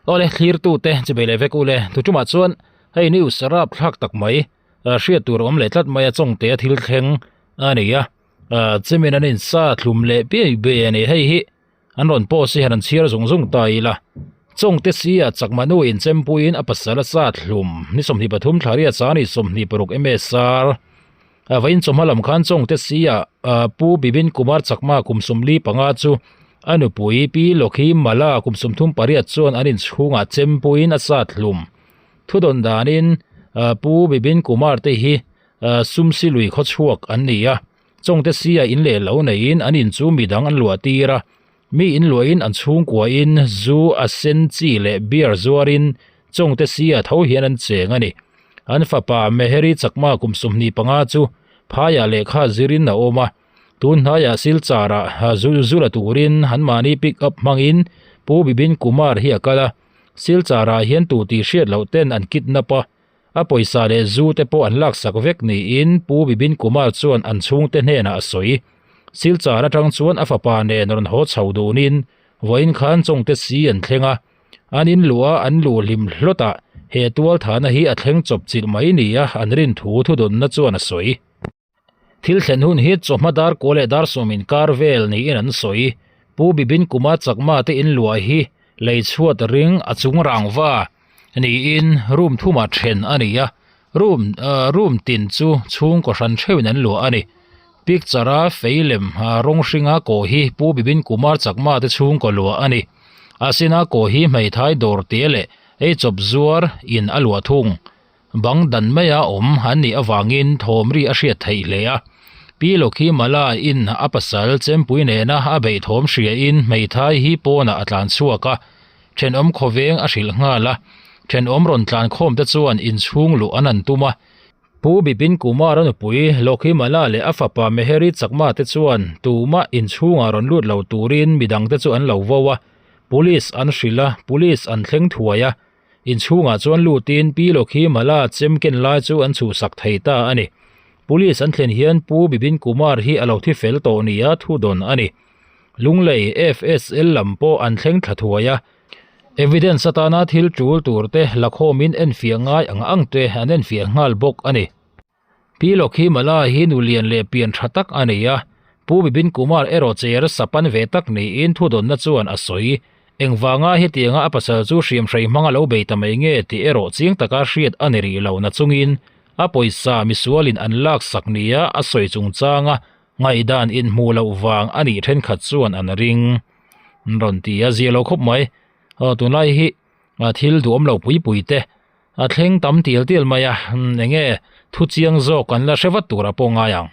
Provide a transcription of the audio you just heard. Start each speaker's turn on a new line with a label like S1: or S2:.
S1: Awle thlirtute chibei leh vek ule tu tumah chuan hei news rap thlak tak mai hriat tur awm leh tlat mai a chawngte a thil thleng a ni a chimin an insa thlum leh piai piai a ni hei hi an rawn post hi han an chhiar zung zung ta ila chawngte si a chakma nu in chempuiin a pasal a sa thlum ni 23 thla riat sang ni 26 msr a vawiin chawhma lam khan chawngte si a pu Bibin Kumar Chakma kum 45 chu a nupui Pi Lokhi Mala kum 38 chuan an inchhungah chempuiin a sa thlum Thudawn danin Pu Bibin Kumar te hi Sumsi lui khaw chhuak an ni a, Chawngte sia in leh lo neiin an in chu midang an luah tir a, mi in luahin an chhungkuain zu a sen chi leh beer zuarin Chawngte sia tho hian an cheng a ni. An fapa Meheri Chakma kum 25 chu phaiah lehkha zirin a awm a, tun hnaiah Silchar-ah zu zu la turin anmahni pick up hmangin Pu Bibin Kumar hi a kal a, Silchar-ah hian tu tih hriat loh ten an kidnap a, a pawisa leh zu te pawh an laksak vek niin Pu Bibin Kumar chuan an chhungte hnenah a sawi. Silchar atang chuan a fapa nen rawn haw chho dunin vawiin khan Chawngte si an thleng a, an in luh a an luh hlim hlawtah he tualthahna hi a thleng chawp chilh mai nia an rin thu thudawnna chuan a sawi. Thil thlen hun hi chawhma dar kua leh dar sawm inkar vel niin an sawi. Pu Bibin Kumar Chakma te in luah hi lei chhuat ring a chung rangva niin room thumah then a ni a, room room tin chu chhungkaw hran theuhin an luah a ni. Picture a fei lem rawng hringa kawh hi Pu Bibin Kumar Chakma te chhungkaw luah a ni. A sina kawh hi hmeithai dawr te leh eichawp zuar in a luah thung. Bang dan maia awm an nih avangin thawmri a hriat theih hle a. Pi Lokhi Mala in a pasal Chempui nena a beih thawm hriain hmeithai hi pawnah a tlan chhuak a, thenawm khawveng a hrilh nghal a. Thenawm rawn tlan khawm te chuan inchhung luh an han tum a. Pu Bipin Kumar a nupui Lokhi Mala leh a fapa Meheri Chakma te chuan tumah inchhungah rawn lut lo turin midangte chu an lo vo a. Police an hrilh a, police an thleng thuai a. Inchhungah chuan lutin Pi Lokhi Mala chem ken lai chu an chhuhsak thei ta a ni. Police an thlen hian Pu Bibin Kumar hi a lo thi fel tawh nia thu dawn a ni. Lunglei FSL lam pawh an thleng thla thuai a, evidence atana thil tul turte lakhawmin enfiah ngai ang ang te an enfiah nghal bawk a ni. Pi Lokhi Mala hi nu lian leh pian tha tak a nei a, Pu Bibin Kumar erawh cher sapan ve tak niin thudawnna chuan a sawi. Engvanga hetianga a pasal chu hriamhrei hmanga lo bei ta mai nge tih erawh chiang taka hriat a ni rih lo nachungin a pawisa misualin an laksak nia a sawi chungchanga ngaihdan inhmuh loh vang a nih thenkhat chuan an ring rawn ti a zia lo khawp mai. Aw tunlai hi thil duhawm lo pui pui te A thleng tam tial tial mai a, enge thu chiang zawk kan la hre vat tur a pawh ngai ang.